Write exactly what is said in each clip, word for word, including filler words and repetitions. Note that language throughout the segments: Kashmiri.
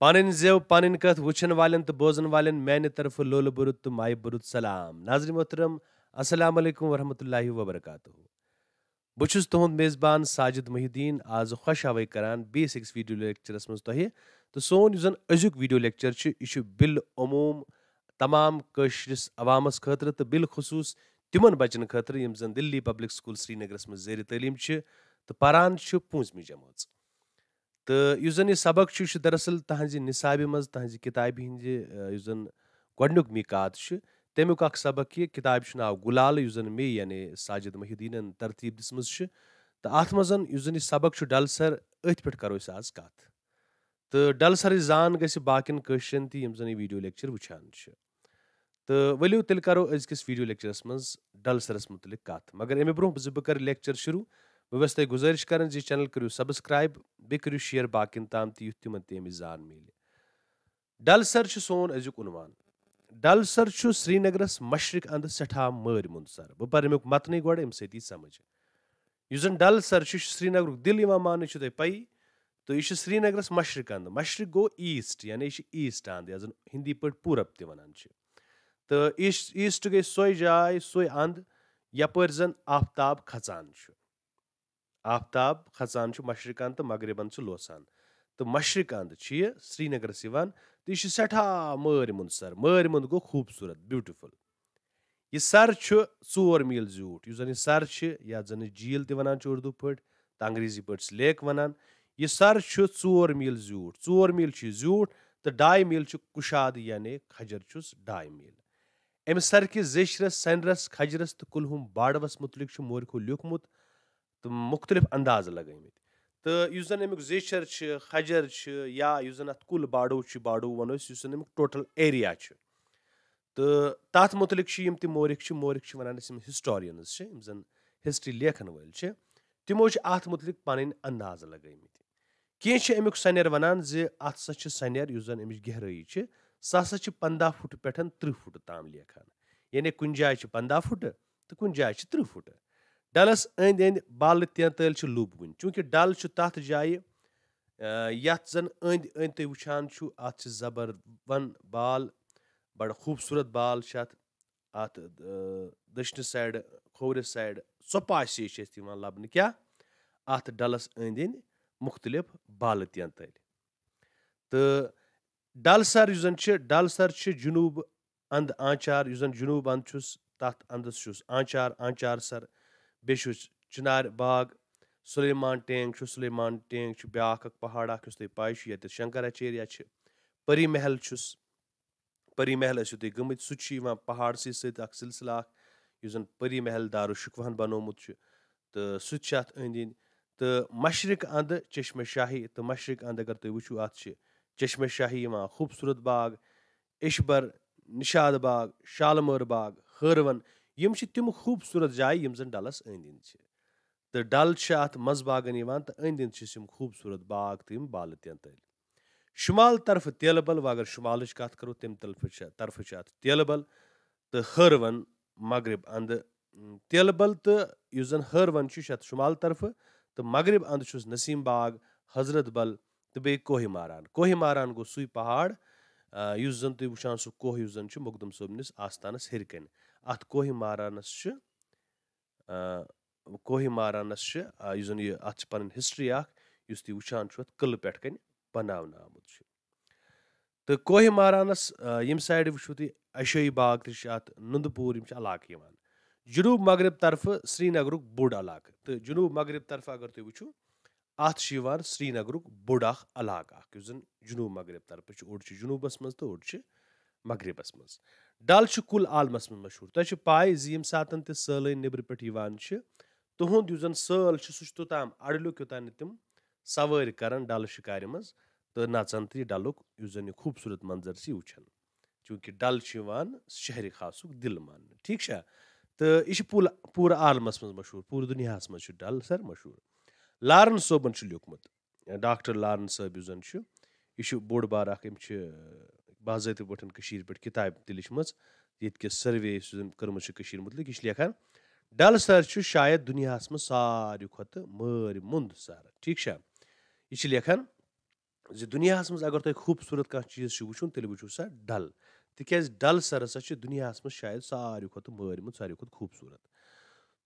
پنٕنۍ زٮ۪و، پنٕنۍ کتھ وٕچھن والٮ۪ن تہٕ بوزن والٮ۪ن میانہِ طرفہٕ لولہٕ بوٚرُت تہٕ مایہِ بوٚرُت سلام۔ ناظرین محترم، السلام علیکم ورحمۃ اللہ وبرکاتہ۔ بہٕ چھُس تُہُنٛد میزبان ساجد محی الدین، آز خۄش آوے کران بیٚیِس أکِس ویڈیو لیکچرس منٛز تۄہہِ۔ تہٕ سون یُس زن أزیُک ویڈیو لیکچر چھُ، یہِ چھُ بالعموم تمام کٲشرِس عوامس خٲطرٕ تہٕ بالخصوص تِمن بچن خٲطرٕ، یِم زن دلی پبلک سکول سرینگرس منٛز زیر تعلیٖم چھِ تہٕ پران چھِ پوٗنٛژمہِ جمٲژ۔ تہٕ یُس زن یہِ سبق چھُ، یہِ چھُ دراصل تہنٛزِ نصابہِ منٛز، تہنٛزِ کتابہِ ہٕنٛدِ، آ، یُس زن گۄڈنیُک میقات چھُ، تمیُک اکھ سبق۔ یہِ کتابہِ چھُ ناو گُلالہٕ، یُس زن مے یعنی ساجد محی الدینن ترتیب دِژمٕژ چھِ۔ تہٕ اتھ منٛز یُس زن یہِ سبق چھُ ڈل سر، أتھۍ پٮ۪ٹھ کرو أسۍ آز کتھ۔ تہٕ ڈل سرٕچ زان گژھِ باقین کٲشرٮ۪ن تہِ، یِم زن یہِ ویڈیو لیکچر وٕچھان چھِ۔ تہٕ ؤلِو تیٚلہِ کرو أزکِس ویڈیو لیکچرس منٛز ڈل سرس مُتعلق کتھ۔ مگر امہِ برونٛہہ زِ بہٕ کرٕ لیکچر شروع، بہٕ وٮ۪ژھٕ تۄہہِ گُزٲرِش کرٕنۍ زِ چینل کٔرِو سبسکرائب، بیٚیہِ کٔرِو شیئر باقین تام تہِ، یُتھ تِمن تہِ امِچ زان میلہِ۔ ڈل سر چھُ سون أزیُک عنوان۔ ڈل سر چھُ سرینگرس مشرق اندٕ سٮ۪ٹھاہ مٲرۍ مُنٛد سر۔ بہٕ پرٕ امیُک متنٕے گۄڈٕ، امہِ سۭتۍ یی سمجھ۔ یُس زن ڈل سر چھُ، یہِ چھُ سرینگرُک دِل یِوان ماننہٕ، چھُ تۄہہِ پَیی۔ تہٕ یہِ چھُ سرینگرس مشرق اندٕ۔ مشرق گوٚو ایسٹ، یعنی یہِ چھُ ایسٹ اندٕ، یَتھ زن ہندی پٲٹھۍ پوٗرب تہِ ونان چھِ۔ تہٕ ایسٹ، ایسٹ گٔے سۄے جاے، سۄے اند، یپٲرۍ زن آفتاب کھژان چھُ۔ آفتاب کھژان چھُ مشرق اند تہٕ مغرب اند چھُ لوسان۔ تہٕ مشرق اند چھُ یہِ سرینگرس یِوان۔ تہٕ یہِ چھُ سٮ۪ٹھاہ مٲرۍ مُنٛد سر۔ مٲرۍ مُنٛد گوٚو خوٗبصوٗرت، بیوٹیفل۔ یہِ سر چھُ ژور میٖل زیوٗٹھ، یُس زن یہِ سر چھِ، یتھ زن أسۍ جھیٖل تہِ ونان چھِ اردو پٲٹھۍ تہٕ انگریزی پٲٹھۍ چھِ لیک ونان۔ یہِ سر چھُ ژور میٖل زیوٗٹھ، ژور میٖل چھُ یہِ زیوٗٹھ، تہٕ ڈاے میٖل چھُ کُشادٕ، یعنی کھجر چھُس ڈاے میٖل۔ امہِ سر کِس زیچھرس، سنرس، کھجرس تہٕ کُلہُم باڈوس مُتعلق چھُ مورخو لیوٗکھمُت تہٕ مُختٔلِف انداز لگٲومٕتۍ۔ تہٕ یُس زن امیُک زیچھر چھُ، کھجر چھُ، یا یُس زن اتھ کُل باڈو چھُ، باڈو ونو أسۍ، یُس زن امیُک ٹوٹل ایریا چھُ، تہٕ تَتھ مُتعلِق چھِ یِم تہِ مورِخ چھِ، مورِخ چھِ وَنان أسۍ یِم ہسٹورینز چھِ، یِم زَن ہسٹری لیکھَن وٲلۍ چھِ، تِمو چھِ اَتھ مُتعلِق پَنٕنۍ اندازٕ لَگٲومٕتۍ۔ کینٛہہ چھِ اَمیُک سَنیر وَنان زِ اَتھ سا چھِ سَنیر، یُس زَن اَمِچ گہرٲیی چھِ، سۄ ہسا چھِ پنٛداہ فُٹ پٮ۪ٹھ تٕرٛہ فُٹ تام لیکھان، یعنی کُنہِ جایہِ چھِ پنٛداہ فُٹ تہٕ کُنہِ جایہِ چھِ تٕرٛہ فُٹ۔ ڈلس أنٛدۍ أنٛدۍ بالہٕ تینتٲلۍ چھِ لوٗبوٕنۍ، چوٗنٛکہِ ڈل چھُ تَتھ جایہِ، آ، یَتھ زَن أنٛدۍ أنٛدۍ تُہۍ وٕچھان چھِو، اَتھ چھِ زبر وَن بال، بڑٕ خوٗبصوٗرت بال چھِ اَتھ، اَتھ، آ، دٔچھنہِ سایڈٕ، کھوورِ سایڈٕ، ژۄپاسے چھِ اَسہِ یِوان لَبنہٕ۔ کیٛاہ؟ اَتھ ڈَلَس أنٛدۍ أنٛدۍ مُختٔلِف بالہٕ تینتٲلۍ۔ تہٕ ڈَل سَر یُس زَن چھِ، ڈَل سَر چھِ جنوٗب اَنٛد آنٛچار، یُس زَن جنوٗب اَنٛد چھُس، تَتھ اَنٛدَس چھُس آنٛچار، آنٛچار سَر۔ بیٚیہِ چھُس چِنارِ باغ، سلیمان ٹینگ چھُ، سلیمان ٹینگ چھُ بیٛاکھ اَکھ پہاڑ اَکھ، یُس تۄہہِ پَے چھُ، ییٚتٮ۪تھ شنکراچاریہ چھِ۔ پری محل چھُس، پری محل ٲسِو تُہۍ گٔمٕتۍ، سُہ تہِ چھُ یِوان پہاڑسٕے سۭتۍ اَکھ سلسلہٕ اَکھ، یُس زَن پری محل دارالشکوہَن بنوومُت چھُ۔ تہٕ سُہ تہِ چھُ اَتھ أنٛدۍ أنٛدۍ۔ تہٕ مشرق اَنٛدٕ چشمہ شاہی، تہٕ مشرق اَنٛدٕ اگر تُہۍ وٕچھِو، اَتھ چھِ چشمہ شاہی یِوان، خوٗبصوٗرت باغ، اِشبر، نشاد باغ، شالمٲر باغ، ہٲروَن۔ یِم چھِ تِم خوٗبصوٗرت جایہِ، یِم زَن ڈَلَس أنٛدۍ أنٛدۍ چھِ۔ تہٕ ڈَل چھِ اَتھ منٛز باغَن یِوان، تہٕ أنٛدۍ أنٛدۍ چھِس یِم خوٗبصوٗرت باغ تہٕ یِم بالہٕ تینتٲلۍ۔ شُمال طرفہٕ تیلہٕ بل، وۄنۍ اگر شُمالٕچ کَتھ کَرو، تَمہِ طرفہٕ چھِ، طرفہٕ چھِ اَتھ تیلہٕ بل تہٕ ہٲروَن مغرب اَنٛدٕ، م، تیلہٕ بل تہٕ یُس زَن ہٲروَن چھُ، یہِ چھُ اَتھ شُمال طرفہٕ، تہٕ مغرب اَنٛدٕ چھُس نسیم باغ، حضرت بل تہٕ بیٚیہِ کوہ ماران۔ کوہ ماران گوٚو سُے پہاڑ، آ، یُس زَن تُہۍ وٕچھان، سُہ کوہ یُس زَن چھُ مخدوم صٲبنِس آستانَس ہیٚرِ کَنہِ۔ اَتھ کوہ مارانَس چھُ، آ، کوہ مارانَس چھِ، آ، یُس زَن یہِ، اَتھ چھِ پَنٕنۍ ہسٹری اَکھ، یُس تُہۍ وٕچھان چھِو اَتھ قلعہٕ پٮ۪ٹھ کَنہِ بَناونہٕ آمُت چھُ۔ تہٕ کوہ مارانَس، آ، ییٚمہِ سایڈٕ وٕچھِو تُہۍ، اشٲیی باغ تہِ چھِ اَتھ، نُندٕ پوٗر، یِم چھِ علاقہٕ یِوان۔ جنوٗب مغرب طرفہٕ سرینگرُک بوٚڑ علاقہٕ، تہٕ جنوٗب مغرب طرفہٕ اگر تُہۍ وٕچھِو، اَتھ چھُ یِوان سرینگرُک بوٚڑ اَکھ علاقہٕ اَکھ، یُس زَن جنوٗب مغرب طرفہٕ چھُ، اوٚڑ چھُ جنوٗبَس منٛز تہٕ اوٚڑ چھُ مغربَس منٛز۔ ڈل چھُ کُل عالمَس منٛز مشہوٗر۔ تۄہہِ چھِ پَے زِ ییٚمہِ ساتَن تہِ سٲلٲنۍ نیٚبرٕ پٮ۪ٹھ یِوان چھِ، تُہُنٛد یُس زَن سٲل چھُ، سُہ چھُ توٚتام اَڈٕلیُک، یوٚتام نہٕ تِم سوٲرۍ کَرَن ڈلہٕ شِکارِ منٛز تہٕ نَژَن تہٕ یہِ ڈلُک یُس زَن یہِ خوٗبصوٗرت منظر چھِ، یہِ وٕچھَن۔ چوٗنٛکہِ ڈل چھُ یِوان شہرِ خاصُک دِل ماننہٕ، ٹھیٖک چھا؟ تہٕ یہِ چھِ پوٗلہٕ-، پوٗرٕ عالمَس منٛز مشہوٗر، پوٗرٕ دُنیاہَس منٛز چھُ ڈل سَر مشہوٗر۔ لارنس صٲبَن چھُ لیوٗکھمُت، ڈاکٹر لارنس صٲب یُس زَن چھُ، یہِ چھُ بوٚڑ بار اَکھ، أمۍ چھِ باضٲبطہٕ پٲٹھۍ کٔشیٖرِ پٮ۪ٹھ کِتاب تہِ لیٚچھمٕژ، ییٚتہِ کِس سٔروے یُس زَن کٔرمٕژ چھِ کٔشیٖرِ مُتعلِق، یہِ چھِ لیکھان، ڈل سَر چھُ شاید دُنیاہَس منٛز ساروی کھۄتہٕ مٲرۍ مُنٛد سَر، ٹھیٖک چھا؟ یہِ چھِ لیکھان، زِ دُنیاہَس منٛز اگر تۄہہِ خوٗبصوٗرت کانٛہہ چیٖز چھُ وٕچھُن، تیٚلہِ وٕچھِو سا ڈل۔ تِکیٛازِ ڈل سر ہسا چھِ دُنیاہَس منٛز شاید ساروی کھۄتہٕ مٲرمُت، ساروی کھۄتہٕ خوٗبصوٗرت۔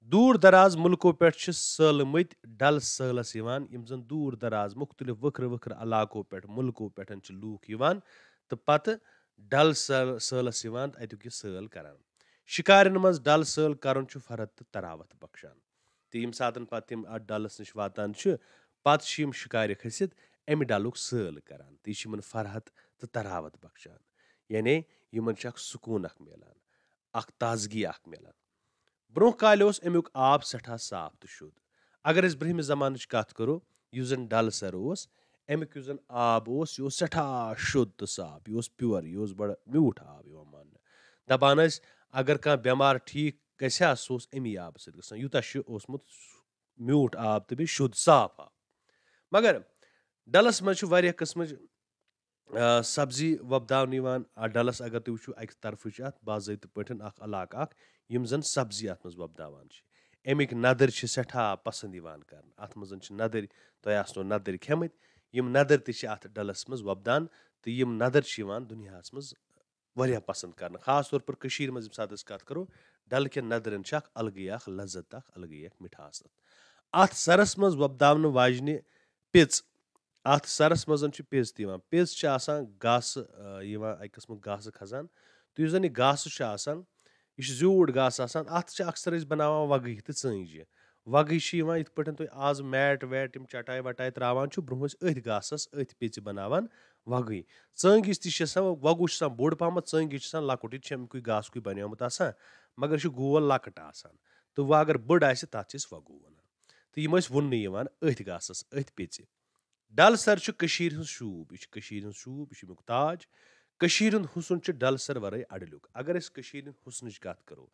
دوٗر دراز مُلکو پٮ۪ٹھ چھِ سٲلہٕ مٔتۍ ڈل سٲلَس یِوان، یِم زَن دوٗر دراز مُختٔلِف وٕکھرٕ وٕکھرٕ علاقو پٮ۪ٹھ، مُلکو پٮ۪ٹھ چھِ لوٗکھ یِوان تہٕ پَتہٕ ڈل سٲل-، سٲلَس یِوان تہٕ اَتیُک یہِ سٲل کران۔ شِکارٮ۪ن منٛز ڈل سٲل کرُن چھُ فرحت تہٕ تراوت بخشان۔ تہٕ ییٚمہِ ساتَن پَتہٕ تِم اَتھ ڈلَس نِش واتان چھِ، پَتہٕ چھِ یِم شِکارِ کھٔسِتھ اَمہِ ڈلُک سٲل کران۔ تہٕ یہِ چھِ یِمَن فرحت تہٕ تراوت بخشان۔ یعنی یِمَن چھُ اکھ سکوٗن اکھ میلان، اکھ تازگی اکھ میلان۔ برٛونٛہہ کالہِ اوس اَمیُک آب سٮ۪ٹھاہ صاف تہٕ شُد۔ اگر أسۍ برٛونٛہمہِ زمانٕچ کَتھ کَرو، یُس زَن ڈل سر اوس، اَمیُک یُس زَن آب اوس، یہِ اوس سٮ۪ٹھاہ شُد تہٕ صاف، یہِ اوس pure، یہِ اوس بڑٕ میوٗٹھ آب یِوان ماننہٕ۔ دَپان ٲسۍ، اگر کانٛہہ بٮ۪مار ٹھیٖک گژھِ ہا، سُہ اوس اَمی آبہٕ سۭتۍ گژھان، یوٗتاہ چھُ اوسمُت میوٗٹھ آب تہٕ بیٚیہِ شُد صاف آب۔ مگر ڈلس منٛز چھِ واریاہ قٕسمٕچ، آ، سبزی وۄپداونہٕ یِوان۔ آ، ڈلس اگر تُہۍ وٕچھِو، اَکہِ طرفہٕ چھِ اَتھ باضٲبطہٕ پٲٹھۍ اکھ علاقہٕ اکھ، یِم زن سبزی اَتھ منٛز وۄپداوان چھِ۔ اَمِکۍ ندٕرۍ چھِ سٮ۪ٹھاہ پسنٛد یِوان کرنہٕ۔ اَتھ منٛز چھِ ندٕرۍ، تۄہہِ آسنو ندٕرۍ کھٮ۪مٕتۍ۔ یِم ندٕرۍ تہِ چھِ اَتھ ڈلس منٛز وۄپدان تہٕ یِم ندٕرۍ چھِ یِوان دُنیاہس منٛز واریاہ پسنٛد کرنہٕ، خاص طور پر کٔشیٖرِ منٛز ییٚمہِ ساتہٕ أسۍ کتھ کرو، ڈل کٮ۪ن ندرٮ۪ن چھِ اکھ الگٕے اکھ لذت، اکھ الگٕے اکھ مِٹھاس۔ اتھ سرس منٛز وۄپداونہٕ واجنہِ پیٚژ، اتھ سرس منٛز چھِ پیٚژ تہِ یِوان۔ پیٚژ چھِ آسان گاسہٕ، آ، یِوان اکہِ قٕسمُک گاسہٕ کھسان، تہٕ یُس زن یہِ گاسہٕ چھُ آسان، یہِ چھُ زیوٗٹھ گاسہٕ آسان۔ اتھ چھِ اکثر أسۍ بناوان وۄگٕج تہٕ ژٲنٛگجہِ۔ وۄگٕج چھِ یِوان یِتھ پٲٹھۍ تُہۍ آز میٹ ویٹ، یِم چٹاے وٹاے تراوان چھِو، برونٛہہ ٲسۍ أتھۍ گاسس، أتھۍ پیٚژِ بناوان وۄگٕج۔ ژٲنٛگِج تہِ چھِ آسان، وۄگُج چھُ آسان بوٚڑ پہمتھ، ژٲنٛگِج چھِ آسان لۄکُٹٕے، چھِ اَمہِ کُے گاسہٕ کُے بنیومُت آسان، مگر یہِ چھُ گول لۄکٕٹ آسان۔ تہٕ وۄنۍ اگر بٔڑ آسہِ، تَتھ چھِ أسۍ وۄگُج وَنان۔ تہٕ یِم ٲسۍ وُننہٕ یِوان أتھۍ گاسس، أتھۍ پیٚژِ۔ ڈل سر چھُ کٔشیٖرِ ہٕنٛز شوٗب، یہِ چھُ کٔشیٖرِ ہٕنٛز شوٗب، یہِ چھُ اَمیُک تاج۔ کٔشیٖرِ ہُنٛد حُسن چھُ ڈل سر ورٲے اَڈٕلیُک۔ اگر أسۍ کٔشیٖرِ ہٕنٛدِ حُسنٕچ کَتھ کَرو،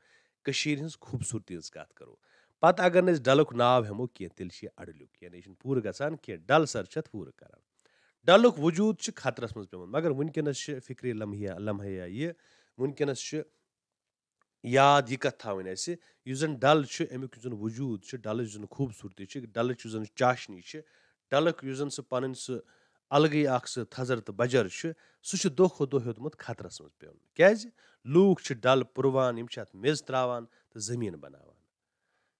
کٔشیٖرِ ہٕنٛز خوٗبصوٗرتی ہٕنٛز کَتھ کَرو، پَتہٕ اگر نہٕ أسۍ ڈلُک ناو ہٮ۪مو کینٛہہ، تیٚلہِ چھُ یہِ اَڈٕلیُک، یعنی یہِ چھُنہٕ پوٗرٕ گژھان کینٛہہ۔ ڈل سر چھُ اَتھ پوٗرٕ کران۔ ڈلُک وجوٗد چھُ خطرس منٛز پیوٚمُت، مگر وٕنکیٚنس چھِ فِکرِ لمحیہ، لمحیہ یہِ، وٕنکیٚنس چھُ یاد یہِ کَتھ تھاوٕنۍ اَسہِ، یُس زَن ڈل چھُ، اَمیُک یُس زَن وجوٗد چھُ، ڈلٕچ یُس زَن خوٗبصوٗرتی چھِ، ڈلٕچ یُس زَن چاشنی چھِ، ڈلُک یُس زَن سُہ پَنٕنۍ سُہ الگٕے اَکھ سُہ تھزر تہٕ بجر چھُ، سُہ چھُ دۄہ کھۄتہٕ دۄہ ہیوٚتمُت خطرَس منٛز پیوٚن۔ کیٛازِ؟ لوٗکھ چھِ ڈل پُروان، یِم چھِ اَتھ میٚژ ترٛاوان تہٕ زٔمیٖن بَناوان۔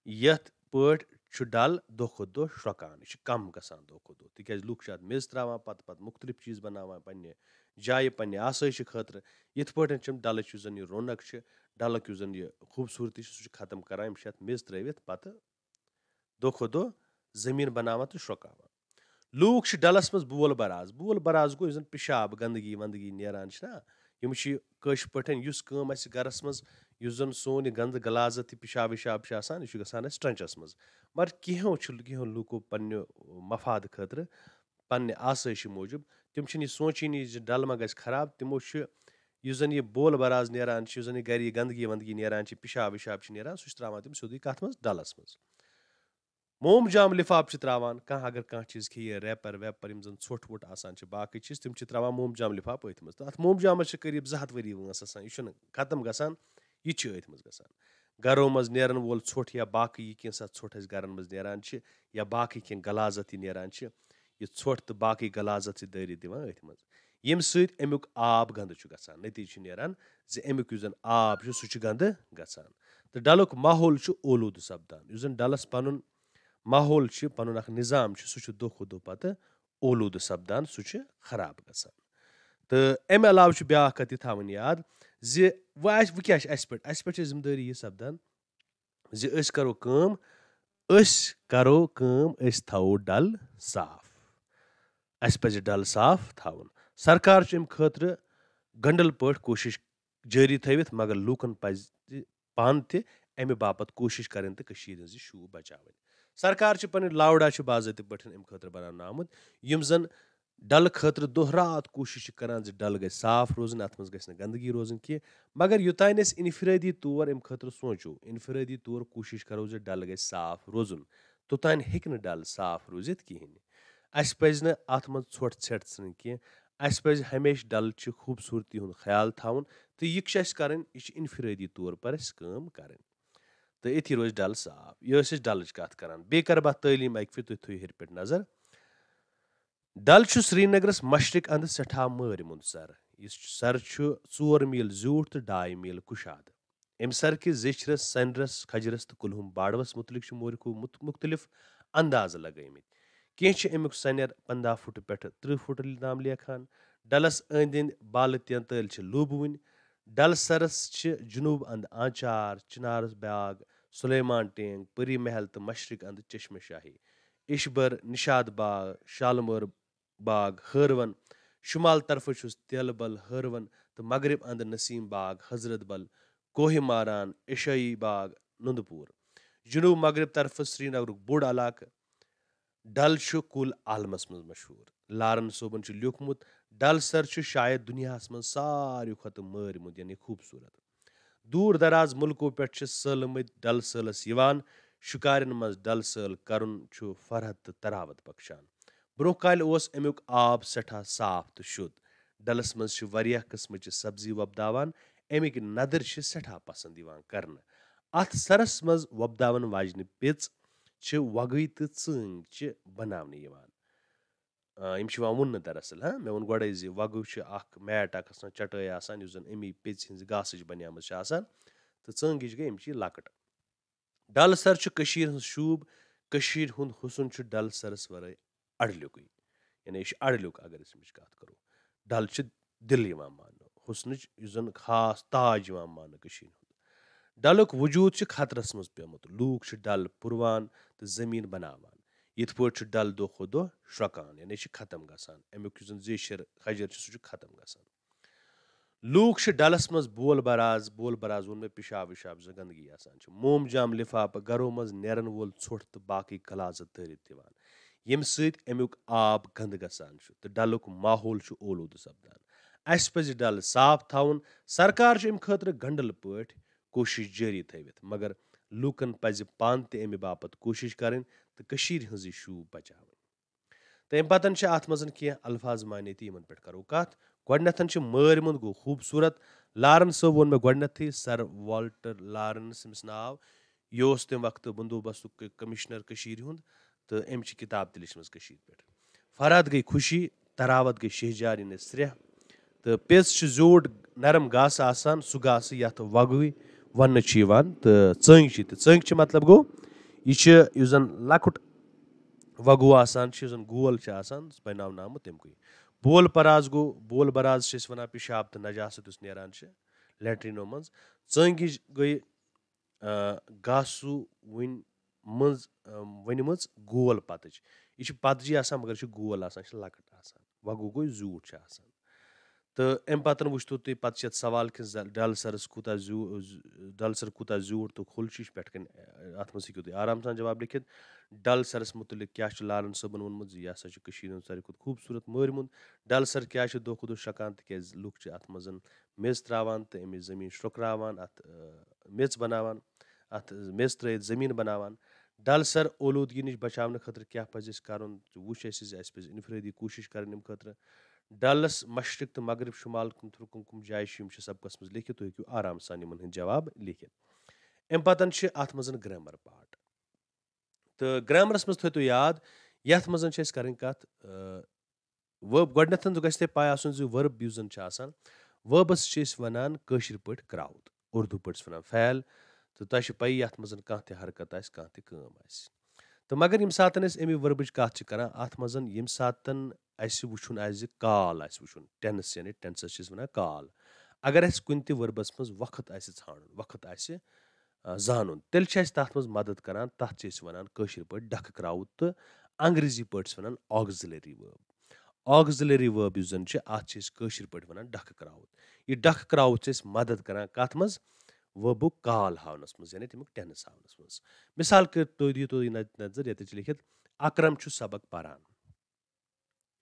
یَتھ پٲٹھۍ چھُ ڈل دۄہ کھۄتہٕ دۄہ شرٛۄکان، یہِ چھُ کم گژھان دۄہ کھۄتہٕ دۄہ، تِکیٛازِ لوٗکھ چھِ اَتھ میٚژ ترٛاوان، پَتہٕ پَتہٕ مُختٔلِف چیٖز بَناوان پنٛنہِ جایہِ، پنٛنہِ آسٲیشہِ خٲطرٕ۔ یِتھ پٲٹھۍ چھِ یِم ڈلٕچ یُس زَن یہِ رونق چھِ، ڈلُک یُس زَن یہِ خوٗبصوٗرتی چھِ، سُہ چھُ ختم کران، یِم چھِ اَتھ میٚژ ترٛٲوِتھ پَتہٕ دۄہ کھۄتہٕ دۄہ زٔمیٖن بَناوان تہٕ شرٛۄکاوان۔ لوٗکھ چھِ ڈلَس منٛز بول براز، بول براز گوٚو یُس زَن پِشاب، گنٛدگی ونٛدگی نیران چھِ نا، یِم چھِ کٲشِر پٲٹھۍ یُس کٲم اَسہِ گَرَس منٛز، یُس زَن سون یہِ گنٛدٕ غلازت، یہِ پِشاب وِشاب چھِ آسان، یہِ چھُ گژھان اَسہِ ٹرٛنٛچَس منٛز۔ مگر کینٛہو چھِ، کینٛہو لوٗکو پنٛنہِ مفاد خٲطرٕ، پنٛنہِ آسٲیشہِ موٗجوٗب، تِم چھِنہٕ یہِ سونٛچٲنی زِ ڈَل ما گژھِ خراب، تِمو چھُ یُس زَن یہِ بول براز نیران چھِ، یُس زَن یہِ گَرِ یہِ گنٛدگی ونٛدگی نیران چھِ، پِشاب وِشاب چھِ نیران، سُہ چھِ ترٛاوان تِم سیوٚدُے کَتھ منٛز؟ ڈَلَس منٛز۔ موم جام لِفاف چھِ ترٛاوان، کانٛہہ اگر کانٛہہ چیٖز کھیٚیہِ، ریپَر ویپَر، یِم زَن ژھۄٹھ وۄٹھ آسان چھِ، باقٕے چیٖز، تِم چھِ ترٛاوان موم جام لِفاف أتھۍ منٛز۔ تہٕ اَتھ موم جامَس چھِ قریٖب زٕ ہَتھ ؤری وٲنٛس آسان، یہِ چھُنہٕ ختم گژھان، یہِ تہِ چھِ أتھۍ منٛز گژھان۔ گَرو منٛز نیرَن وول ژھۄٹھ یا باقٕے یہِ کینٛہہ سا ژھۄٹھ اَسہِ گَرَن منٛز نیران چھِ یا باقٕے کینٛہہ غلازت یہِ نیران چھِ، یہِ ژھۄٹھ تہٕ باقٕے غلازت چھِ دٲرِتھ دِوان أتھۍ منٛز، ییٚمہِ سۭتۍ اَمیُک آب گنٛدٕ چھُ گژھان۔ نٔتیٖجہٕ چھُ نیران زِ اَمیُک یُس زَن آب چھُ، سُہ چھُ گنٛدٕ گژھان۔ تہٕ ڈَلُک ماحول چھُ اولوٗدٕ سَپدان۔ یُس زَن ڈَلَس پَنُن ماحول چھُ، پَنُن اَکھ نِظام چھُ، سُہ چھُ دۄہ کھۄتہٕ دۄہ پَتہٕ اولوٗدٕ سَپدان، سُہ چھُ خراب گژھان۔ تہٕ اَمہِ علاوٕ چھُ بیٛاکھ کَتھ یہِ تھاوٕنۍ یاد زِ وۄنۍ آسہِ، وۄنۍ کیٛاہ چھِ اَسہِ پٮ۪ٹھ؟ اَسہِ پٮ۪ٹھ چھِ ذِمہٕ دٲری یہِ سَپدان زِ أسۍ کَرو کٲم، أسۍ کَرو کٲم، أسۍ تھاوو ڈَل صاف۔ اَسہِ پَزِ ڈَل صاف تھاوُن۔ سرکار چھُ اَمہِ خٲطرٕ گنڈل پٲٹھۍ کوٗشِش جٲری تھٲوِتھ، مگر لوٗکَن پَزِ پانہٕ تہِ اَمہِ باپتھ کوٗشِش کَرٕنۍ تہٕ کٔشیٖرِ ہٕنٛز یہِ شوٗب بَچاوٕنۍ۔ سرکار چھِ پَنٕنۍ لاوڈا چھِ باضٲبطہٕ پٲٹھۍ اَمہِ خٲطرٕ بَناونہٕ آمُت، یِم زَن ڈَلہٕ خٲطرٕ دۄہ راتھ کوٗشِش چھِ کَران زِ ڈَل گژھِ صاف روزُن، اَتھ منٛز گژھِ نہٕ گنٛدگی روزٕنۍ کینٛہہ۔ مگر یوٚتانۍ أسۍ اِنفرٲدی طور اَمہِ خٲطرٕ سونٛچو، اِنفرٲدی طور کوٗشِش کَرو زِ ڈَل گژھِ صاف روزُن، توٚتانۍ ہیٚکہِ نہٕ ڈَل صاف روٗزِتھ کِہیٖنۍ۔ اَسہِ پَزِ نہٕ اَتھ منٛز ژھۄٹھ ژھٮ۪ٹھ ژھٕنٕنۍ کینٛہہ۔ اَسہِ پَزِ ہمیشہِ ڈَلچہِ خوٗبصوٗرتی ہُنٛد خیال تھاوُن تہٕ یہِ چھِ اَسہِ کَرٕنۍ، یہِ چھِ اِنفرٲدی طور پر اَسہِ کٲم کَرٕنۍ۔ تہٕ أتھی روزِ ڈَل صاف۔ یہِ ٲسۍ أسۍ ڈَلٕچ کَتھ کَران۔ بیٚیہِ کَرٕ بہٕ اَتھ تعلیٖم اَکہِ پھِرِ، تُہۍ تھٲیِو ہیٚرِ پٮ۪ٹھ نظر۔ ڈل چھُ سرینگرس مشرق اندٕ سٮ۪ٹھاہ مٲرۍ مُنٛد سر۔ یُس سر چھُ ژور میٖل زیوٗٹھ تہٕ ڈاے میٖل کُشادٕ۔ امہِ سر کِس زیچھرس، سنرس، کھجرس تہٕ کُلہُم باڑوس مُتعلق چھِ مورخو مُت-، مُختٔلِف اندازٕ لگٲومٕتۍ۔ کینٛہہ چھِ امیُک سنیر پنٛداہ فُٹ پٮ۪ٹھٕ ترٕٛہ فُٹ تام لیکھان۔ ڈلس أنٛدۍ أنٛدۍ بالہٕ تینتٲلۍ چھِ لوٗبوٕنۍ۔ ڈل سرس چھِ جنوب اندٕ آنچار، چنارس باغ، سلیمان ٹینگ، پری محل تہٕ مشرق اندٕ چشمہ شاہی، اشبر، نشاد باغ، شالمور باغ، ہٲروَن۔ شمال طرفہٕ چھُس تیلہٕ بل، ہٲروَن، تہٕ مغرب اندٕ نسیم باغ، حضرت بل، کوہ ماران، عشائی باغ، نُندٕ پوٗر۔ جنوب مغرب طرفہٕ سرینگرُک بوٚڑ علاقہٕ۔ ڈل چھُ کُل عالمس منٛز مشہوٗر۔ لارن صٲبن چھُ لیوٗکھمُت، ڈل سر چھُ شاید دُنیاہس منٛز ساروی کھۄتہٕ مٲرۍ مُنٛد، یعنی خوٗبصوٗرت۔ دوٗر دراز مُلکو پٮ۪ٹھ چھِ سٲلمٕتۍ ڈل سٲلس یِوان۔ شکارٮ۪ن منٛز ڈل سٲل کرُن چھُ فرحت تہٕ تراوت بخشان۔ برٛونٛہہ کالہِ اوس امیُک آب سٮ۪ٹھاہ صاف تہٕ شُد۔ ڈلس منٛز چھِ واریاہ قٕسمٕچہِ سبزی وۄپداوان۔ امیِکۍ ندٕرۍ چھِ سٮ۪ٹھاہ پسنٛد یِوان کرنہٕ۔ اتھ سرس منٛز وۄپداوان واجنہِ پیٚژ چھِ وۄگٕج تہٕ ژٲنٛگۍ چھِ بناونہٕ یِوان۔ آ، یِم چھِ یِوان وُننہٕ دراصل، ہاں، مےٚ ووٚن گۄڈَے زِ وۄگُج چھِ اکھ میٹ اکھ آسان، چٹٲے آسان، یُس زن اَمی پیٚژِ ہٕنٛزِ گاسٕچ بنیمٕژ چھِ آسان، تہٕ ژٲنٛگِج گٔے اَمہِ چی لۄکٕٹ۔ ڈل سر چھُ کٔشیٖرِ ہٕنٛز شوٗب۔ کٔشیٖرِ ہُنٛد حُسن چھُ ڈل سرس ورٲے اڑلیُکُے، یعنی یہِ چھُ اڑلیُک اگر أسۍ اَمِچ کتھ کرو۔ ڈل چھِ دِل یِوان ماننہٕ، حُسنٕچ یُس زن خاص تاج یِوان ماننہٕ کٔشیٖرِ ہُنٛد۔ ڈلُک وجوٗد چھُ خطرس منٛز پیومُت۔ لوٗکھ چھِ ڈل پُروان تہٕ زٔمیٖن بناوان۔ یِتھ پٲٹھۍ چھُ ڈل دۄہ کھۄتہٕ دۄہ شرٛۄکان، یعنی چھِ ختم گژھان۔ اَمیُک یُس زن زیچھر کھجر چھُ، سُہ چھُ ختم گژھان۔ لوٗکھ چھِ ڈلس منٛز بول براز، بول براز ووٚن مےٚ، پِشاب وِشاب یُس زن گندگی آسان چھِ، موم جام، لفافہٕ، گرو منٛز نیرن وول ژھۄٹھ تہٕ باقٕے غلاظت دٲرِتھ دِوان، ییٚمہِ سۭتۍ اَمیُک آب گنٛدٕ گژھان چھُ تہٕ ڈلُک ماحول چھُ اولوٗدٕ سپدان۔ اَسہِ پزِ ڈل صاف تھاوُن۔ سرکار چھُ اَمہِ خٲطرٕ گنڈل پٲٹھۍ کوٗشش جٲری تھٲوِتھ، مگر لوٗکن پزِ پانہٕ تہِ اَمہِ باپتھ کوٗشش کرٕنۍ تہٕ کٔشیٖرِ ہٕنٛز یہِ شوٗب بچاوٕنۍ۔ تہٕ اَمہِ پتہٕ چھِ اَتھ منٛز کینٛہہ الفاظ معنی تہِ، یِمن پٮ۪ٹھ کرو کتھ۔ گۄڈٕنٮ۪تھ چھِ مٲرۍ مُنٛد گوٚو خوٗبصوٗرت۔ لارن صٲب ووٚن مےٚ گۄڈٕنٮ۪تھٕے، سر والٹر لارنس أمِس ناو، یہِ اوس تَمہِ وقتہٕ بندوبستُک ک-، کمشنر کٔشیٖرِ ہُنٛد، تہٕ أمۍ چھِ کِتاب تہِ لیچھمٕژ کٔشیٖرِ پٮ۪ٹھ۔ فرحت گٔے خوشی، تراوت گٔے شہجار، یعنی سرٛیٚہہ، تہٕ پیٚژ چھِ زیوٗٹھ نرم گاسہٕ آسان، سُہ گاسہٕ یَتھ وۄگُے وننہٕ چھُ یِوان، تہٕ ژٲنٛگۍ چھِ تہِ۔ ژٲنٛگۍ چھِ مطلب گوٚو، یہِ چھِ یُس زن لۄکُٹ وۄگُو آسان چھُ، یُس زن گول چھُ آسان، سُہ بناونہٕ آمُت تَمہِ کُے۔ بول پراز گوٚو، بول براز چھِ أسۍ ونان پِشاب تہٕ نجاست یُس نیران چھِ لیٹرینو منٛز۔ ژٲنٛگِج گٔے، آ، گاسوٗ وٕنۍ منٛز، آ، ؤنمٕژ گول پتٕج۔ یہِ چھِ پتجی آسان، مگر یہِ چھِ گول آسان، یہِ چھِ لۄکٕٹ آسان۔ وۄگُو گوٚو زیوٗٹھ چھُ آسان۔ تہٕ اَمہِ پتہٕ وٕچھتو تُہۍ پتہٕ چھِ یَتھ سوال کہِ زَ-، ڈل سرس کوٗتاہ زیوٗ-، ڈل سر کوٗتاہ زیوٗٹھ تہٕ کھُل چھُ، یہِ چھُ پٮ۪ٹھ کَنۍ، اَتھ منٛز ہیٚکِو تُہۍ آرام سان جواب لیکھِتھ۔ ڈل سرس مُتعلق کیٛاہ چھُ لارن صٲبن ووٚنمُت زِ یہِ ہسا چھُ کٔشیٖرِ ہُنٛد ساروی کھۄتہٕ خوٗبصوٗرت مٲرۍ مُنٛد۔ ڈل سر کیٛازِ چھُ دۄہ کھۄتہٕ دۄہ شرٛۄکان؟ تِکیٛازِ لُکھ چھِ اَتھ منٛز میٚژ ترٛاوان تہٕ اَمِچ زٔمیٖن شرٛۄکراوان، اَتھ، آ، میٚژ بناوان، اَتھ میٚژ ترٛٲوِتھ زٔمیٖن بناوان۔ ڈل سر اولوٗدگی نِش بچاونہٕ خٲطرٕ کیٛاہ پزِ اَسہِ کرُن؟ وُچھ اَسہِ زِ اَسہِ پزِ انفرٲدی کوٗشش کرٕنۍ اَمہِ خٲطرٕ۔ ڈلس مشرق تہٕ مغرب شمال کُن تھرو کُن کُم جایہِ چھِ، یِم چھِ سبقس منٛز لیکھِتھ، تُہۍ ہیٚکِو آرام سان یِمن ہٕنٛدۍ جواب لیکھِتھ۔ اَمہِ پتہٕ چھِ اَتھ منٛز گرامر پارٹ۔ تہٕ گرامرس منٛز تھٲیتو یاد، یَتھ منٛز چھِ أسۍ کرٕنۍ کتھ، آ، verb۔ گۄڈٕنٮ۪تھ گژھِ تۄہہِ پَے آسُن زِ verb یُس زَن چھُ آسان، verbس چھِ أسۍ وَنان کٲشِر پٲٹھۍ کرٛاوُت، اُردو پٲٹھۍ چھِ وَنان فعل۔ تہٕ تۄہہِ چھِ پَیی، یَتھ منٛز کانٛہہ تہِ حرکت آسہِ، کانٛہہ تہِ کٲم آسہِ۔ تہٕ مگر ییٚمہِ ساتہٕ أسۍ اَمہِ verbٕچ کَتھ چھِ کَران، اَتھ منٛز ییٚمہِ ساتہٕ اَسہِ وٕچھُن آسہِ زِ کال آسہِ وٕچھُن، tense، یعنی tenseس چھِ أسۍ وَنان کال۔ اگر اَسہِ کُنہِ تہِ verbس منٛز وقت آسہِ ژھانٛڈُن، وقت آسہِ، آ، زانُن، تیٚلہِ چھِ اَسہِ تَتھ منٛز مدد کَران، تَتھ چھِ أسۍ وَنان کٲشِر پٲٹھۍ ڈَکھٕ کرٛاوُت تہٕ انگریزی پٲٹھۍ چھِ وَنان auxiliary verb۔ Auxiliary verb یُس زَن چھِ، اَتھ چھِ أسۍ کٲشِر پٲٹھۍ وَنان ڈَکھٕ کرٛاوُت۔ یہِ ڈَکھٕ کرٛاوُت چھِ اَسہِ مدد کَران کَتھ منٛز؟ verbُک کال ہاونَس منٛز، یعنی تَمیُک tense ہاونَس منٛز۔ مثال کٔرۍ تُہۍ دِیِو تُہۍ نظ-، نظر، ییٚتٮ۪تھ چھِ لیکھِتھ، اکرم چھُ سبق پَران۔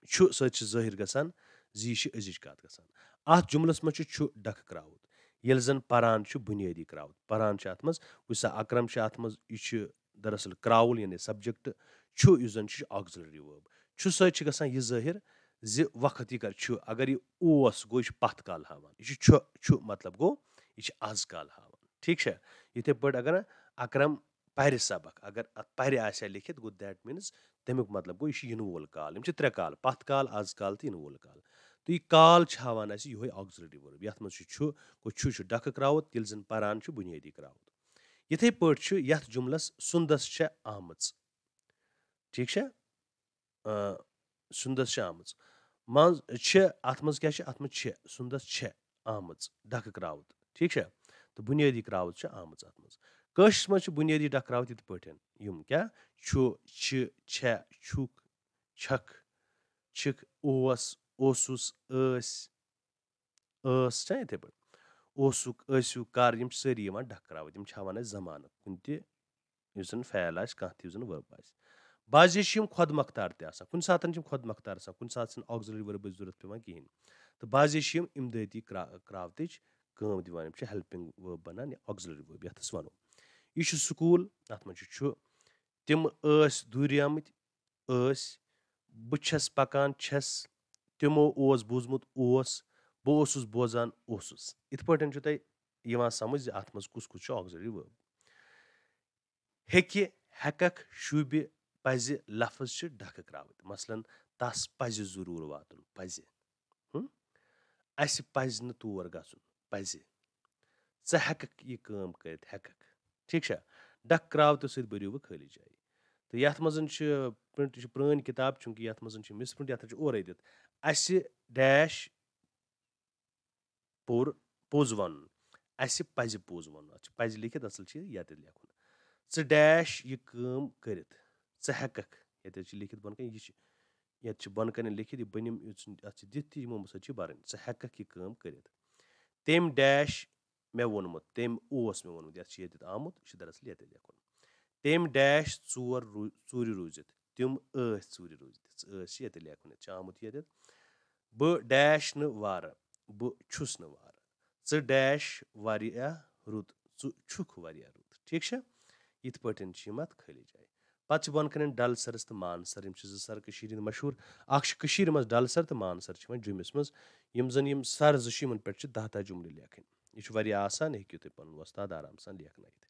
چھُ سۭتۍ چھِ ظٲہِر گژھان زِ یہِ چھِ أزِچ کَتھ گژھان۔ اَتھ جُملَس منٛز چھُ چھُ ڈَکھٕ کرٛاوُت، ییٚلہِ زَن پَران چھُ بُنیٲدی کرٛاوُت۔ پَران چھُ اَتھ منٛز، وٕچھ سا، اکرم چھُ اَتھ منٛز، یہِ چھُ دراصل کرٛاوُل، یعنی subject، چھُ یُس زَن چھُ auxiliary verb۔ چھُ سۭتۍ چھِ گژھان یہِ ظٲہِر زِ وقت یہِ کَر چھُ، اگر یہِ اوس، گوٚو یہِ چھُ پَتھ کال ہاوان۔ یہِ چھُ چھُ، چھُ مطلب گوٚو یہِ چھُ آز کال ہاوان۔ ٹھیٖک چھا؟ یِتھَے پٲٹھۍ اگر اکرم پَرِ سبق۔ اگر اَتھ پَرِ آسہِ ہا لیٚکھِتھ، گوٚو that means تَمیُک مطلب گوٚو یہِ چھُ یِنہٕ وول کال۔ یِم چھِ ترٛےٚ کال، پَتھ کال، آز کال تہٕ یِنہٕ وول کال۔ تہٕ یہِ کال چھِ ہاوان اَسہِ یِہوٚے auxiliary verb، یَتھ منٛز چھُ چھُ، گوٚو چھُ چھُ ڈَکھٕ کرٛاوُت، ییٚلہِ زَن پَران چھُ بُنیٲدی کرٛاوُت۔ یِتھَے پٲٹھۍ چھُ یَتھ جُملَس سُندَس چھےٚ آمٕژ۔ ٹھیٖک چھا؟ آ، سُندَس چھِ آمٕژ۔ منٛز چھِ، اَتھ منٛز کیٛاہ چھِ؟ اَتھ منٛز چھِ، سُندَس چھِ آمٕژ ڈَکھٕ کرٛاوُت۔ ٹھیٖک چھا؟ تہٕ بُنیٲدی کرٛاوُت چھِ آمٕژ اَتھ منٛز۔ کٲشرِس منٛز چھِ بُنیٲدی ڈَکھ کرٛاوُت یِتھ پٲٹھۍ۔ یِم کیٛاہ؟ چھُ، چھِ، چھےٚ، چھُکھ، چھَکھ، چھِکھ، اوس، اوسُس، ٲسۍ، ٲس چھا یِتھَے پٲٹھۍ؟ اوسُکھ، ٲسِو، کَر، یِم چھِ سٲری یِوان ڈَکھ کرٛاوٕتۍ۔ یِم چھِ ہاوان اَسہِ زمانہٕ، کُنہِ تہِ یُس زَن فعل آسہِ، کانٛہہ تہِ یُس زَن verb آسہِ۔ بعضے چھِ یِم خۄد مۄختار تہِ آسان۔ کُنہِ ساتَن چھِ یِم خۄد مۄختار آسان، کُنہِ ساتہٕ چھِنہٕ auxiliary verbٕچ ضوٚرَتھ پٮ۪وان کِہیٖنۍ۔ تہٕ بعضے چھِ یِم اِمدٲدی کرٛا-، کرٛاوتٕچ کٲم دِوان، یِم چھِ helping verb بَنان یا auxiliary verb یَتھ أسۍ وَنو۔ یہِ چھُ سکوٗل، اَتھ منٛز چھُ چھُ۔ تِم ٲسۍ دوٗرے آمٕتۍ، ٲسۍ۔ بہٕ چھَس پَکان، چھَس۔ تِمو اوس بوٗزمُت، اوس۔ بہٕ اوسُس بوزان، اوسُس۔ یِتھ پٲٹھۍ چھُ تۄہہِ یِوان سَمٕجھ زِ اَتھ منٛز کُس کُس چھُ auxiliary verb۔ ہیٚکہِ، ہٮ۪کَکھ، شوٗبہِ، پَزِ لفظ چھِ ڈَکھٕ کرٛاوٕتۍ۔ مثلاً، تَس پَزِ ضروٗر واتُن، پَزِ۔ ہُم؟ اَسہِ پَزِ نہٕ تور گژھُن، پَزِ۔ ژٕ ہٮ۪کَکھ یہِ کٲم کٔرِتھ، ہٮ۪کَکھ۔ ٹھیٖک چھا؟ ڈَکھ کرٛاوتہٕ سۭتۍ بٔرِو وۄنۍ خٲلی جایہِ۔ تہٕ یَتھ منٛز چھِ print، یہِ چھِ پرٛٲنۍ کِتاب، چوٗنٛکہِ یَتھ منٛز چھِ misprint، یَتھ چھِ اورَے دِتھ۔ اَسہِ dash پوٚر، پوٚز وَنُن۔ اَسہِ پَزِ پوٚز وَنُن۔ اَتھ چھِ پَزِ لیکھِتھ، اَصٕل چھِ یَتٮ۪تھ لیکھُن۔ ژٕ dash یہِ کٲم کٔرِتھ۔ ژٕ ہٮ۪کَکھ۔ یَتٮ۪تھ چھِ لیکھِتھ بۄنہٕ کَنہِ، یہِ چھِ، یَتھ چھِ بۄنہٕ کَنہِ لیکھِتھ، یہِ بٔنِم، یُس اَتھ چھِ دِتھ تہِ، یِمو منٛز چھِ یہِ بَرٕنۍ۔ ژٕ ہٮ۪کَکھ یہِ کٲم کٔرِتھ۔ تٔمۍ dash مےٚ ووٚنمُت، تٔمۍ اوس مےٚ ووٚنمُت، یَتھ چھِ یَتٮ۪تھ آمُت، یہِ چھِ دراصل یَتٮ۪تھ لیکھُن۔ تٔمۍ dash ژور رو-، ژوٗرِ روٗزِتھ۔ تِم ٲسۍ ژوٗرِ روٗزِتھ۔ ژٕ ٲسۍ چھِ یَتٮ۪تھ لیکھُن، یَتھ چھِ آمُت یَتٮ۪تھ۔ بہٕ dash نہٕ وارٕ، بہٕ چھُس نہٕ وارٕ۔ ژٕ dash واریاہ رُت، ژٕ چھُکھ واریاہ رُت۔ ٹھیٖک چھا؟ یِتھ پٲٹھۍ چھِ یِم اَتھ خٲلی جایہِ۔ پَتہٕ چھِ بۄنہٕ کَنٮ۪ن ڈَل سَرَس تہٕ مان سَر، یِم چھِ زٕ سَر کٔشیٖرِ ہِنٛدۍ مشہوٗر۔ اَکھ چھِ کٔشیٖرِ منٛز ڈَل سَر تہٕ مان سَر چھِ یِوان جوٚمِس منٛز۔ یِم زَن یِم سَر زٕ چھِ، یِمَن پٮ۪ٹھ چھِ دَہ دَہ جُملہٕ لیکھٕنۍ۔ یہِ چھُ واریاہ آسان، یہِ ہیٚکِو تُہۍ پَنُن وۄستاد آرام سان لیکھنٲیِتھ۔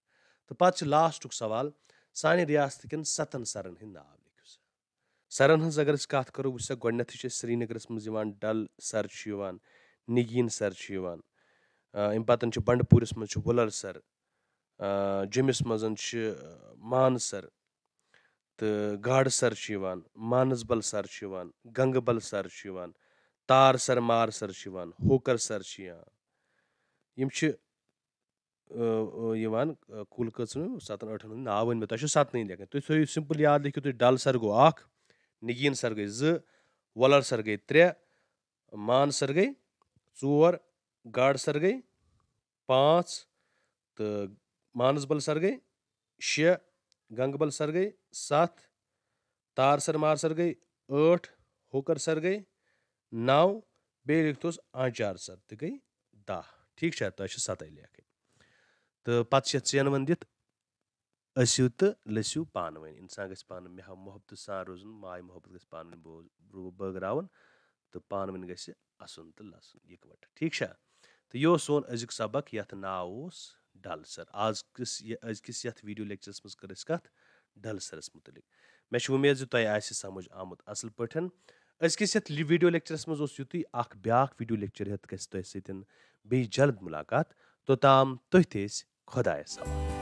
تہٕ پَتہٕ چھِ lastُک سوال، سانہِ رِیاستہٕ کٮ۪ن سَتَن سَرَن ہِنٛدۍ ناو لیکھِو سا۔ سَرَن ہٕنٛز اگر أسۍ کَتھ کَرو، وٕچھ سا، گۄڈٕنٮ۪تھٕے چھِ أسۍ سرینگرَس منٛز یِوان ڈَل سَر چھُ یِوان، نگیٖن سَر چھُ یِوان، آ، اَمہِ پَتَن چھُ بَنٛڈٕ پوٗرِس منٛز چھُ وُلَر سَر، آ، جوٚمِس منٛز چھِ، آ، مان سَر تہٕ گاڈٕ سَر چھُ یِوان، مانَسبَل سَر چھُ یِوان، گنٛگہٕ بَل سَر چھُ یِوان، تار سَر، مار سَر چھُ یِوان، ہوکَر سَر چھُ یِوان۔ یِم چھِ، آ، آ، یِوان، آ، کُل کٔژَن، سَتَن ٲٹھَن ہُنٛد ناو ؤنۍ مےٚ۔ تۄہہِ چھُو سَتنٕے لیکھٕنۍ۔ تُہۍ تھٲیِو simple یاد، لیکھِو تُہۍ ڈَل سَر گوٚو اَکھ، نگیٖن سَر گٔے زٕ، وۄلَر سَر گٔے ترٛےٚ، مان سَر گٔے ژور، گاڈٕ سَر گٔے پانٛژھ، تہٕ مانَسبَل سَر گٔے شےٚ، گنٛگہٕ بَل سَر گٔے سَتھ، تار سَر مار سَر گٔے ٲٹھ، ہوکَر سَر گٔے نَو، بیٚیہِ لیکھتوس آنٛچار سَر تہِ گٔے دَہ۔ ٹھیٖک چھا؟ تۄہہِ چھِ سَتَے لیکھٕنۍ۔ تہٕ پَتہٕ چھِ یَتھ ژینوَن دِتھ، ٲسِو تہٕ لٔسِو پانہٕ ؤنۍ۔ اِنسان گژھِ پانہٕ مےٚ محبتہٕ سان روزُن، ماے محبت گژھِ پانہٕ ؤنۍ بو-، بٲ-، بٲگراوُن، تہٕ پانہٕ ؤنۍ گژھِ اَسُن تہٕ لَسُن یِکوَٹہٕ۔ ٹھیٖک چھا؟ تہٕ یہِ اوس سون أزیُک سبق، یَتھ ناو اوس ڈَل سَر۔ آز کِس، یہِ، أزکِس یَتھ video lectureس منٛز کٔر اَسہِ کَتھ ڈَل سَرَس مُتعلِق۔ مےٚ چھِ وۄمید زِ تۄہہِ آسہِ سَمٕجھ آمُت اَصٕل پٲٹھۍ۔ أزکِس یَتھ لِ-، video lectureس منٛز اوس یُتُے۔ اَکھ بیٛاکھ video lecture ہٮ۪تھ گژھِ تۄہہِ سۭتۍ بیٚیہِ جلد مُلاقات۔ توٚتام تُہۍ تہِ ٲسۍ خۄدایَس حوالہٕ۔